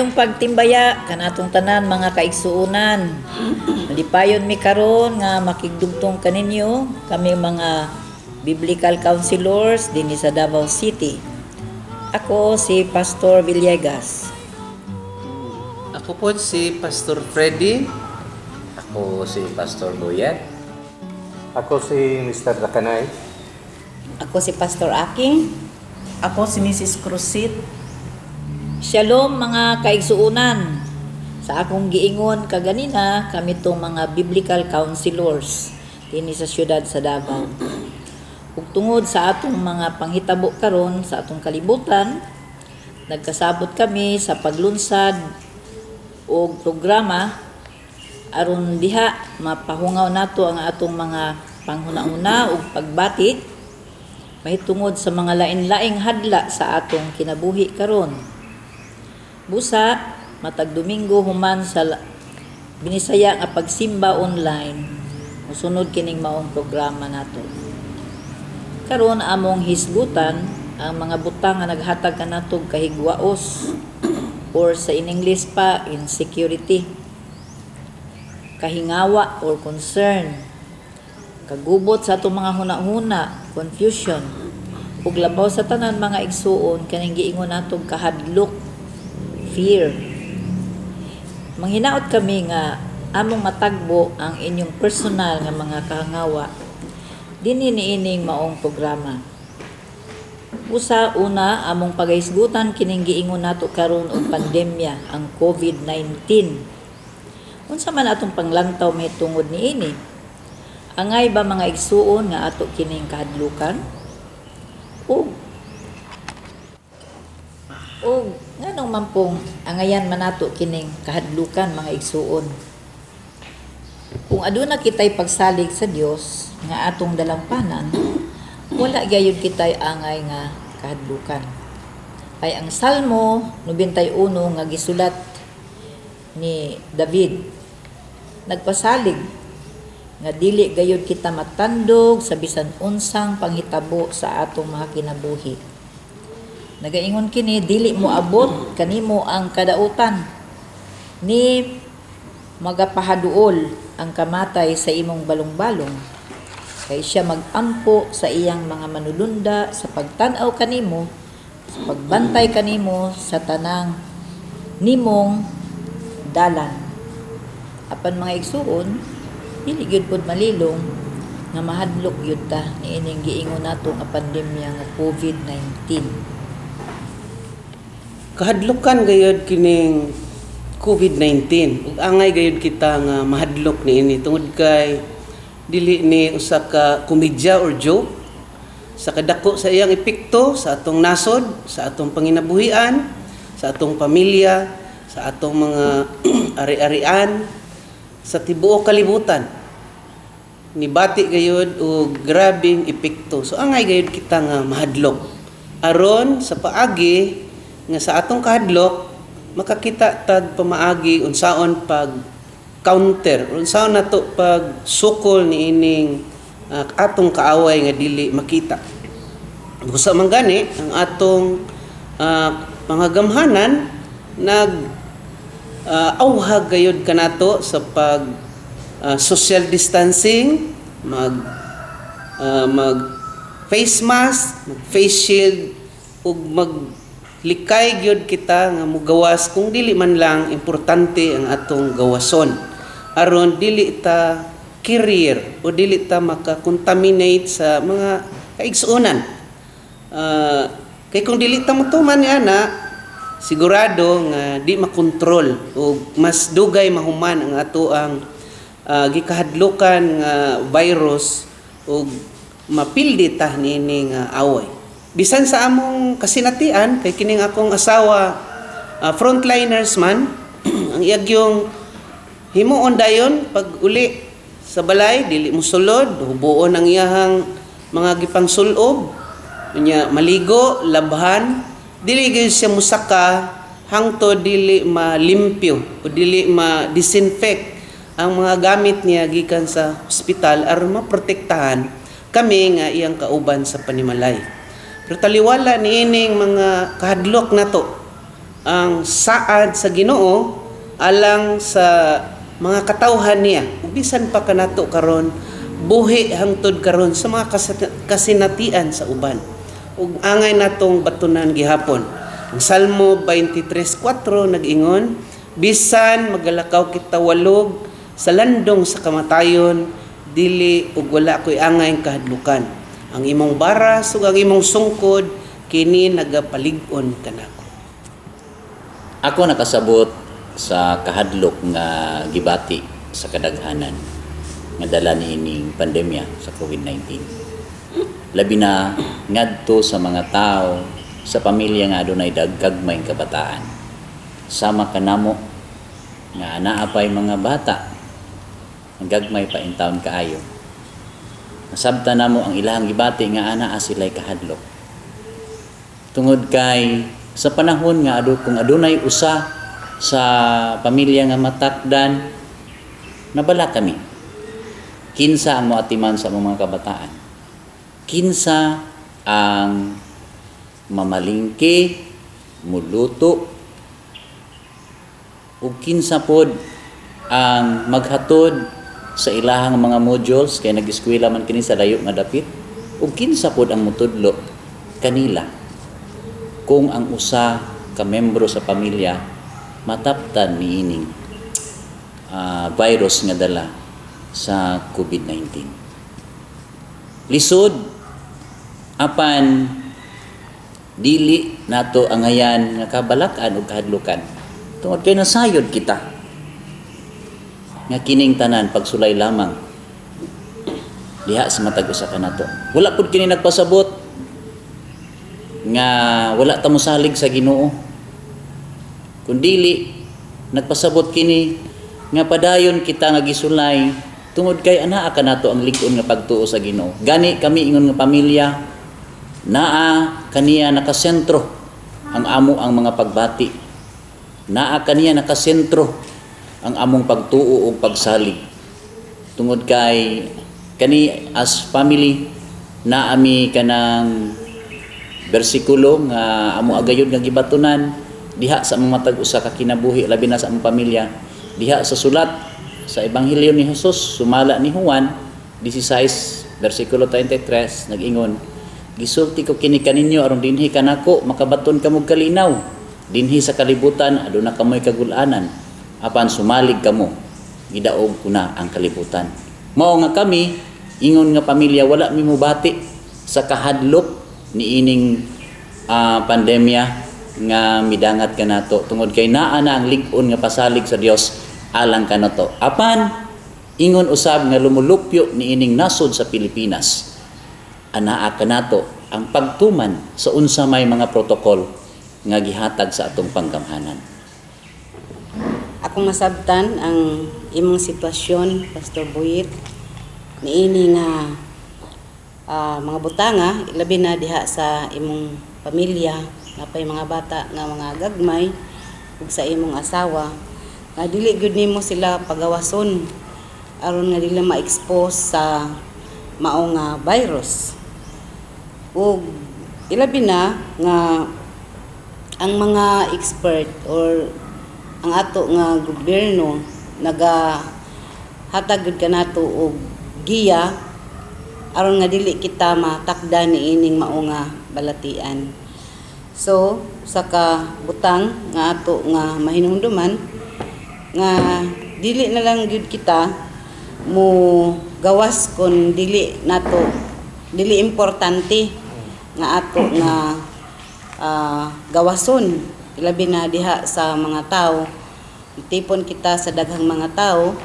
Maayong pagtimbaya kanatong tanan, mga kaigsuonan. Malipayon mi karon nga makigdugtong kaninyo, kami mga biblical counselors dinhi sa Davao City. Ako si Pastor Villegas. Ako po si Pastor Freddy. Ako si Pastor Boyet. Ako si Mr. Dakanay. Ako si Pastor Aking. Ako si Mrs. Cruzit. Shalom, mga kaigsuonan. Sa akong giingon kaganina, kami tong mga biblical counselors dinhi sa siyudad sa Davao. Ug tungod sa atong mga panghitabo karon sa atong kalibutan, nagkasabot kami sa paglunsad og programa aron diha mapahungaw nato ang atong mga panghuna-huna ug pagbati mahitungod sa mga lain-laing hadla sa atong kinabuhi karon. Busa, matag Domingo human sa Binisaya nga pagsimba online, musunod kining maong programa nato. Karon among hisgutan ang mga butang nga naghatag kanatog kahigwaos or sa in English pa, insecurity, kahingawa or concern, kagubot sa atong mga huna-huna, confusion, ug labaw sa tanan, mga igsuon, kaning giingon natong kahadlok, fear. Manghinaot kami nga among matagbo ang inyong personal nga mga kahangawa dinhi niining maong programa. Usa una among pagahisgutan kining giingon nato karon og pandemya, ang COVID-19. Unsa man atong panglantaw mahitungod niini? Angay ba, mga igsuon, nga ato kining kahadlukan? Ug nganong man pong angayan man nato kining kahadlukan, mga igsuon? Kung aduna kitay pagsalig sa Dios nga atong dalampanan, wala gyud kitay angay nga kahadlukan. Kay ang Salmo 91 nga gisulat ni David nagpasalig nga dili gayud kita matandog sa bisan unsang panghitabo sa atong mga kinabuhi. Nagaingon kini, "Dili mo abot kanimo ang kadautan ni magapahaduol ang kamatay sa imong balong-balong. Kay siya magampo sa iyang mga manulunda sa pagtan-aw kanimo, sa pagbantay kanimo sa tanang nimong dalan." Apan, mga igsuon, dili gyud pod malilong nga mahadlok gyud ta niining giingon nato nga pandemya nga COVID-19. Kahadlokan gayud kining COVID-19. Ug angay gayud kita nga mahadlok niini tungod kay dili ni usa ka komedya or joke sa kadako sa iyang epekto sa atong nasod, sa atong panginabuhian, sa atong pamilya, sa atong mga ari-arian, sa tibuok kalibutan. Nibati gayud og grabeng epekto. So angay gayud kita nga mahadlok. Aron sa paagi nga sa atong kahadlok, makakita tag pamaagi unsaon pag counter, unsaon nato pag sukol niining atong kaaway nga dili makita. Busa man gani ang atong mga gamhanan nag auhag gayud kanato sa pag social distancing, mag face mask, mag face shield ug maglikay gyud kita nga mugawas kung dili man lang importante ang atong gawason, aron dili ta carrier o dili ta maka-contaminate sa mga kaigsuonan. Kay kung dili ta motuman ni ana, sigurado nga di makontrol o mas dugay mahuman ang ato ang gikahadlukan nga virus ug mapildi ta niini nga away. Bisan sa among kasinatian, kay kining akong asawa frontliners man, ang iyagyong himuon dayon pag uli sa balay, dili mosulod, hubuon ang iyahang mga gipangsulob. Unya maligo, labhan, dili gyud siya musaka hangtod dili malimpyo o dili ma-disinfect ang mga gamit niya gikan sa ospital aron maprotektahan kami nga iyang kauban sa panimalay. Pero taliwala niining mga kahadlok nato. ang saad sa Ginoo alang sa mga katawhan niya. Ug bisan pa kanato karon, buhi hangtod karon sa mga kasinatian sa uban. Ug angay natong batunan gihapon. Ang Salmo 23:4 nag-ingon, bisan magalakaw kita walog sa landong sa kamatayon, dili ug wala ko'y angay kahadlukan. Ang imong baras ug ang imong sungkod kini nagapalig-on kanako. Ako nakasabot sa kahadlok nga gibati sa kadaghanan nga dala niining pandemya sa COVID-19. Labi na ngadto sa mga tao sa pamilya nga adunay gagmayng kabataan. Sama kanamo nga anaa pay mga bata ang gagmay pa intawon kaayo. Nasabtan namo ang ilahang gibati nga anaa sila'y kahadlok. Tungod kay sa panahon nga kung adunay usa sa pamilya nga matakdan, nabala kami. Kinsa ang moatiman sa among mga kabataan? Kinsa ang mamalingke, muluto, ug kinsa pod ang maghatod sa ilahang mga modules kay nag-eskwela man kini sa layo nga dapit, ug kinsa pod ang mutudlo kanila kung ang usa ka membro sa pamilya mataptan niining virus nga dala sa COVID-19. Lisod apan dili nato angayan nga kabalakan ug kahadlukan tungod kay nasayod kita nga kining tanan pagsulay lamang diha sa matag usa kanato. Wala pud kini nagpasabot nga wala ta mosalig sa Ginoo. Kun dili nagpasabot kini nga padayon kita nga gisulay tungod kay anaa kanato ang lig-on nga pagtuo sa Ginoo. Gani kami ingon nga pamilya, naa kaniya nakasentro ang amo ang mga pagbati. Naa kaniya nakasentro ang among pagtuo ug pagsalig. Tungod kay kani as family naami kanang bersikulo nga amo agayod nga gibatunan diha sa among matag usa ka kinabuhi, labi na sa among pamilya, diha sa sulat sa Ebanghelyo ni Jesus sumala ni Juan 16 bersikulo 33, nag-ingon, "Gisulti ko kini kaninyo aron dinhi kanako makabaton kamo kalinaw. Dinhi sa kalibutan aduna kamoy kagulanan, apan sumalig kamo, gidaog ko na ang kalibutan." Mao nga kami ingon nga pamilya wala mi mobati sa kahadlok niining pandemya nga midangat kanato tungod kay naa na ang lig-on nga pasalig sa Dios alang kanato. Apan ingon usab nga lumulupyo niining nasod sa Pilipinas, anaa kanato ang pagtuman sa unsa may mga protokol nga gihatag sa atong panggamhanan. Akong masabtan ang imong sitwasyon, Pastor Buyit, niini nga mga butanga, labi na diha sa imong pamilya, napay mga bata nga mga gagmay, ug sa imong asawa, nga dili gyud nimo sila pagawason aron nga dili ma-expose sa mao nga virus. Ug ilabi na nga ang mga expert or ang ato nga gobyerno naga hatag gyud kanato og giya aron nga dili kita matakda niining mao nga balatian. So, sa ka butang nga ato nga mahinumduman nga dili na lang gyud kita mo gawas kon dili nato, dili importante nga ato nga gawason, ilabi na diha sa mga tao. Tipon kita sa daghang mga tao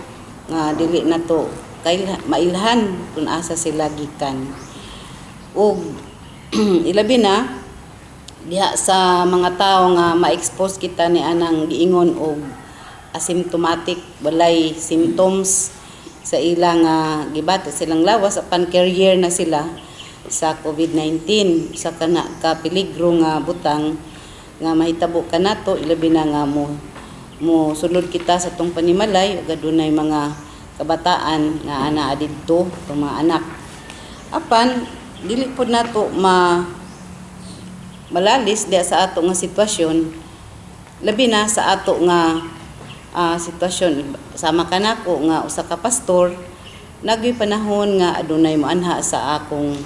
nga dili nato mailhan kung asa sila gikan. Ug ilabi na diha sa mga tao nga ma-expose kita ni anang giingon og asymptomatic, walay symptoms sa ilang gibati silang lawas apan carrier na sila sa COVID-19. Sa kana ka peligro nga butang nga mahitabo kanato, ilabi na nga mo mo sulod kita sa tong panimalay ug adunay mga kabataan nga anaa didto, itong mga anak. Apan dili pod nato ma malalis diha sa ato nga sitwasyon. Labi na sa ato nga sitwasyon, sama kanako nga usa ka pastor, nagyoy panahon nga adunay moanha sa akong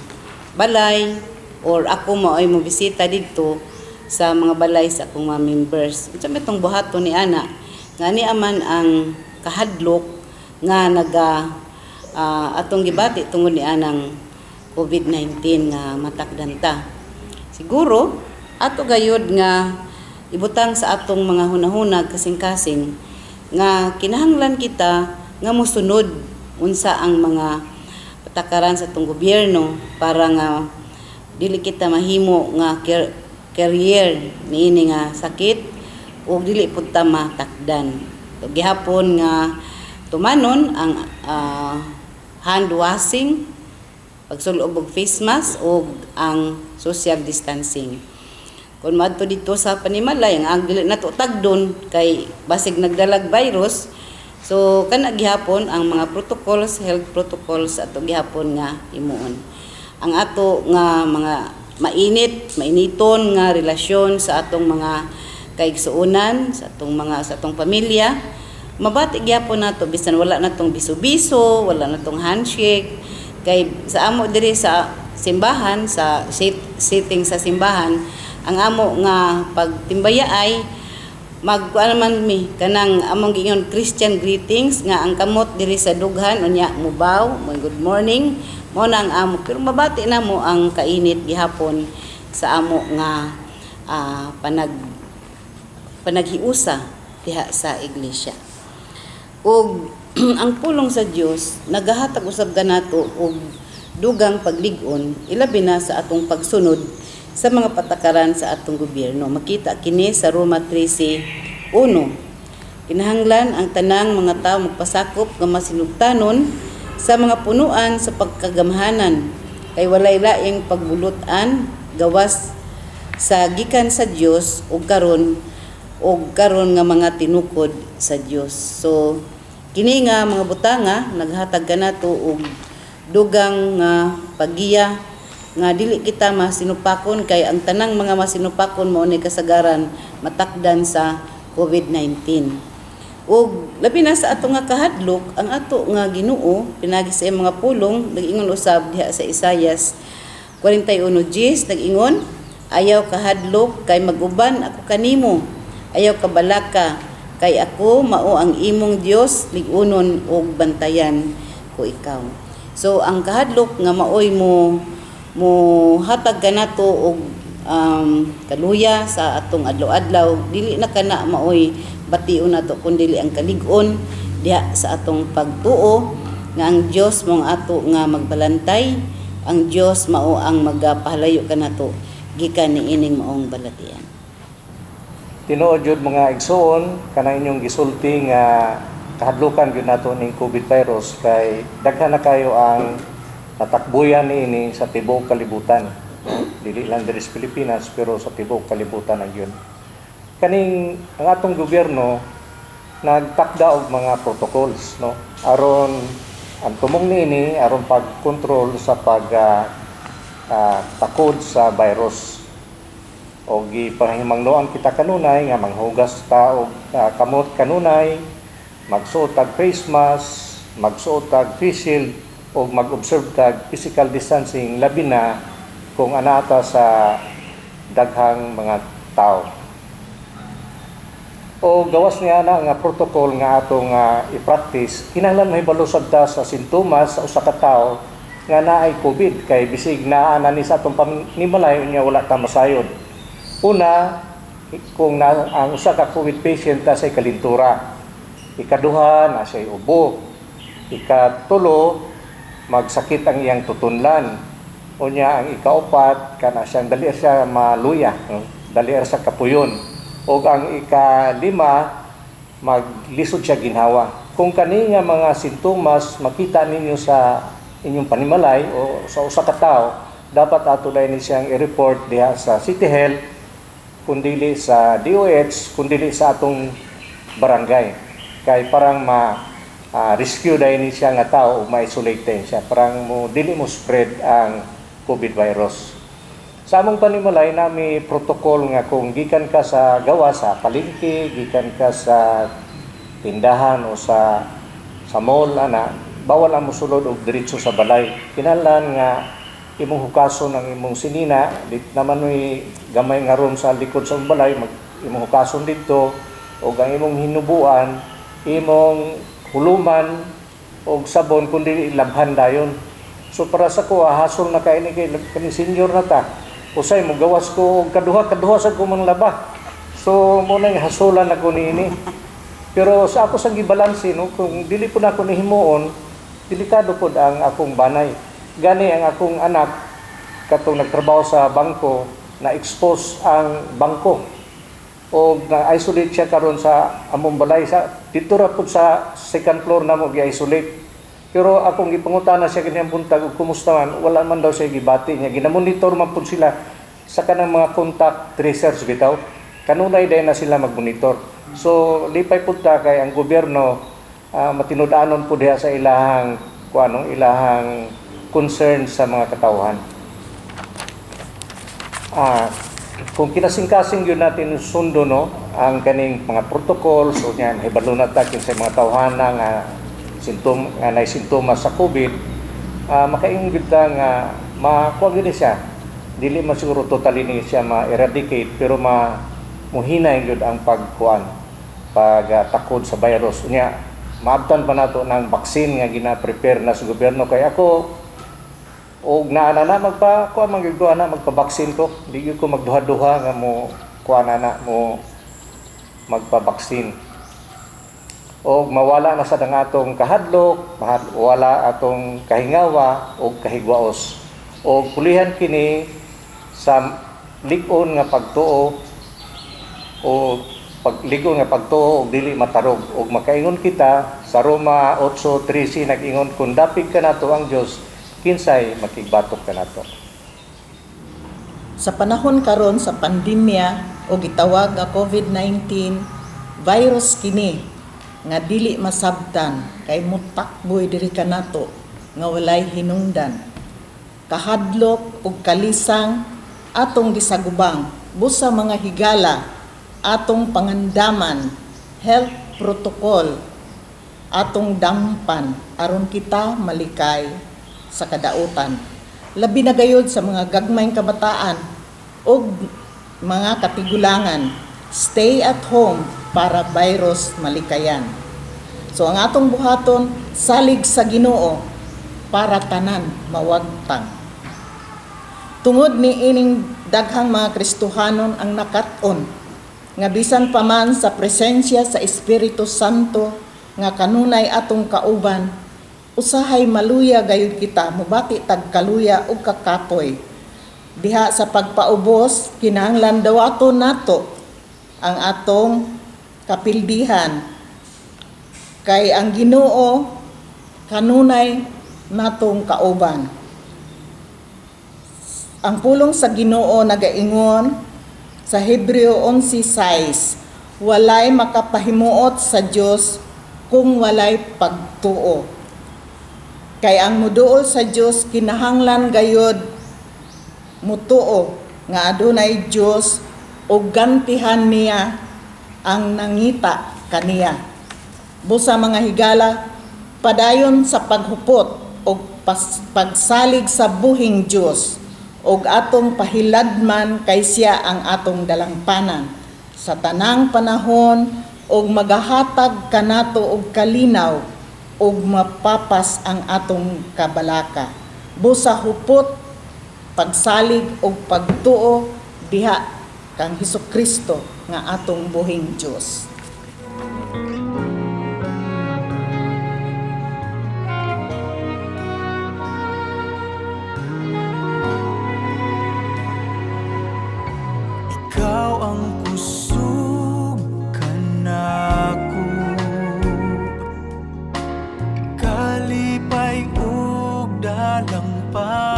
balay or ako maoy mo bisita didto sa mga balay sa akong mga members. Unsa may tong buhaton ni ana? Nga ni aman ang kahadlok nga naga atong gibati tungod ni anang COVID-19 nga matakdan ta. Siguro ato gayud nga ibutang sa atong mga hunahuna, kasing-kasing, nga kinahanglan kita nga mosunod unsa ang mga patakaran sa atong gobyerno para nga dili kita mahimo nga carrier niini nga sakit ug dili pud ta matakdan. So, gihapon nga tumanon ang hand washing, pagsulob og face mask ug ang social distancing. Kung maadto dito sa panimalay, ang dili nato tagdon kay basig nagdalag virus. So kana gihapon ang mga protocols, health protocols ato gihapon nga himuon. Ang ato nga mga mainit, mainiton nga relasyon sa atong mga kaigsuonan, sa atong pamilya, mabati gyapon nato bisan wala natong biso-biso, wala natong handshake. Kay sa amo diri sa simbahan, sa sitting sa simbahan, ang amo nga pagtimbaya ay magkuan naman mi kanang among giingon Christian greetings, nga ang kamot diri sa dughan, unya mubaw, mo good morning, mo na ang amo, pero mabati na mo ang kainit gihapon sa amo nga panaghiusa diha sa iglesia. Ug ang pulong sa Dios nagahatag usab kanato og dugang paglig-on, ilabi na sa atong pagsunod sa mga patakaran sa atong gobyerno. Makita kini sa Roma 13:1. Kinahanglan ang tanang mga tao magpasakop nga masinugtanon sa mga punuan sa pagkagamhanan, kay walay laing pagbulutan gawas sa gikan sa Dios ug karon nga mga tinukod sa Dios. So kini nga mga butanga naghatag kanato og dugang nga pagiya nga dili kita masinupakon, kay ang tanang mga masinupakon mao ni kasagaran matakdan sa COVID-19. Ug labi na sa ato nga kahadlok, ang ato nga Ginoo pinagi sa iyang mga pulong nag-ingon usab diha sa Isayas 41:10, nag-ingon, "Ayaw kahadlok kay maguban ako kanimo. Ayaw kabalaka kay ako mao ang imong Dios, lig-unon ug bantayan ko ikaw." So ang kahadlok nga maoy mo mo hatag kanato og kaluya sa atong adlaw-adlaw, dili na kana maoy bation nato kun dili ang kalig-on diha sa atong pagtuo nga ang Dios mao ang ato nga magbalantay, ang Dios mao ang magapahalayo kanato gikan niining maong balatian. Tinuod jud, mga igsuon, kanang inyong gisulti nga kahadlukan gyud nato ning COVID virus kay daghan na kayo ang natakbuyan niini sa tibuok kalibutan. Dili lang diri sa Pilipinas pero sa tibuok kalibutan na gyud. Kaning ang atong gobyerno nagtakda og mga protocols, no, aron ang tumong niini aron pagkontrol sa pag takod sa virus, o gipahimangnoan kita kanunay nga manghugas ta og kamot kanunay, magsuot tag face mask, magsuot tag face shield o mag-observe tag physical distancing, labi na kung anata sa daghang mga tao. O gawas niya na nga protocol nga atong i-practice, kinahanglan mahibalo sad ta sa sintomas sa usa ka tawo nga naay COVID, kay bisig naa na ni sa atong panimalay unya wala ta masayod. Una, kung na, ang usa ka COVID patient na say kalintura. Ikaduha, na siya'y ubo. Ikatulo, magsakit ang iyang tutunlan. Unya ang ikaupat, kana siyang dali siya maluya, no? Dali siya kapuyon. O ang ikalima, maglisod siya ginhawa. Kung kani nga mga sintomas makita ninyo sa inyong panimalay o sa usa ka tawo, dapat ato ni siyang i-report diha sa City Health, kundili sa DOH, kundili sa atong barangay. Kay parang ma rescue dahil ni siya nga tao o ma-isolate din siya. Parang mo dili mo spread ang COVID virus. Sa among panimalay nami protocol nga kung gikan ka sa gawa sa palengke, gikan ka sa tindahan o sa mall ana, bawal ang mosulod og diretso sa balay. Kinahanglan nga imong hukason ang imong sinina, di naman may gamay nga room sa likod sa balay, mag imong hukason didto og ang imong hinubuan, imong huluman og sabon kundi labhan dayon. So para sa ko hasol na kay ni kay kani senior na ta. Usay mo gawas ko og kaduha kaduha sad ko manglaba. So mo nang hasulan ako niini. Pero sa ako sang gibalanse, no, kung dili po na ako nihimuon, delikado pod ang akong banay. Gani ang akong anak katong nagtrabaho sa bangko, na expose ang bangko o na-isolate siya karon sa among balay sa dito ra pud sa second floor namo gi-isolate. Pero akong gipangutana siya kaniyang buntag ug kumusta man, wala man daw siya gibati niya. Ginamonitor man pud sila sa kanang mga contact tracers bitaw. Kanunay dahil na sila magmonitor. So lipay pud ta kay ang gobyerno matinud-anon pud diha sa ilahang kuano, ilahang concern sa mga katawhan. Kung kinasingkasing yun natin sundo, no, ang kaning mga protocols o niya mahibalo na ta kinsay mga tawhana nga sintom nga nay sintomas sa COVID, makaingon gyud ta nga makuha gyud ni siya. Dili man siguro totally ni siya ma-eradicate, pero ma muhinay gyud ang pagkuan, pagtakod sa virus. Unya maabtan pa nato ng vaccine nga gina-prepare na sa gobyerno. Kay ako og naa na na magpa kuan man gyud ko ana, magpa-vaccine ko. Di gyud ko magduha-duha nga mo kuan ana, mo magpa-vaccine og mawala na sad ang atong kahadlok, wala atong kahingawa og kahigwaos, og pulihan kini sa lig-on nga pagtuo o pagligon nga pagtuo og dili matarog, og makaingon kita sa Roma 8:13, nag-ingon, "Kung dapig kanato ang Dios, kinsay makigbatok kanato?" Sa panahon karon sa pandemya o gitawag nga COVID-19, virus kini nga dili masabtan kay mutakboy diri kanato nga walay hinungdan. Kahadlok ug kalisang atong gisagubang, busa mga higala, atong pangandaman, health protocol atong dampan aron kita malikay sa kadautan. Labi na gayud sa mga gagmayng kabataan ug mga katigulangan, stay at home para virus malikayan. So ang atong buhaton, salig sa Ginoo para tanan mawagtang. Tungod ni ining daghang mga Kristohanon ang nakat-on nga bisan pa man sa presensya sa Espiritu Santo nga kanunay atong kauban, usahay maluya gayud kita, mubati tag kaluya ug kakapoy. Diha sa pagpaubos, kinahanglan dawaton nato ang atong kapildihan kay ang Ginoo kanunay natong kauban. Ang pulong sa Ginoo nagaingon sa Hebreo 11:6, "Walay makapahimuot sa Dios kung walay pagtuo." Kay ang muduol sa Dios kinahanglan gayud mutuo nga adunay Dios ug gantihan niya ang nangita kaniya. Busa mga higala, padayon sa paghupot og pagsalig sa buhing Dios ug atong pahiladman kay siya ang atong dalangpanan sa tanang panahon ug magahatag kanato og kalinaw ug mapapas ang atong kabalaka. Busa hupot, pagsalig ug pagtuo diha kang Hesukristo nga atong buhing Dios. Ikaw ang kusog kanako, kalipay ug dalampanan.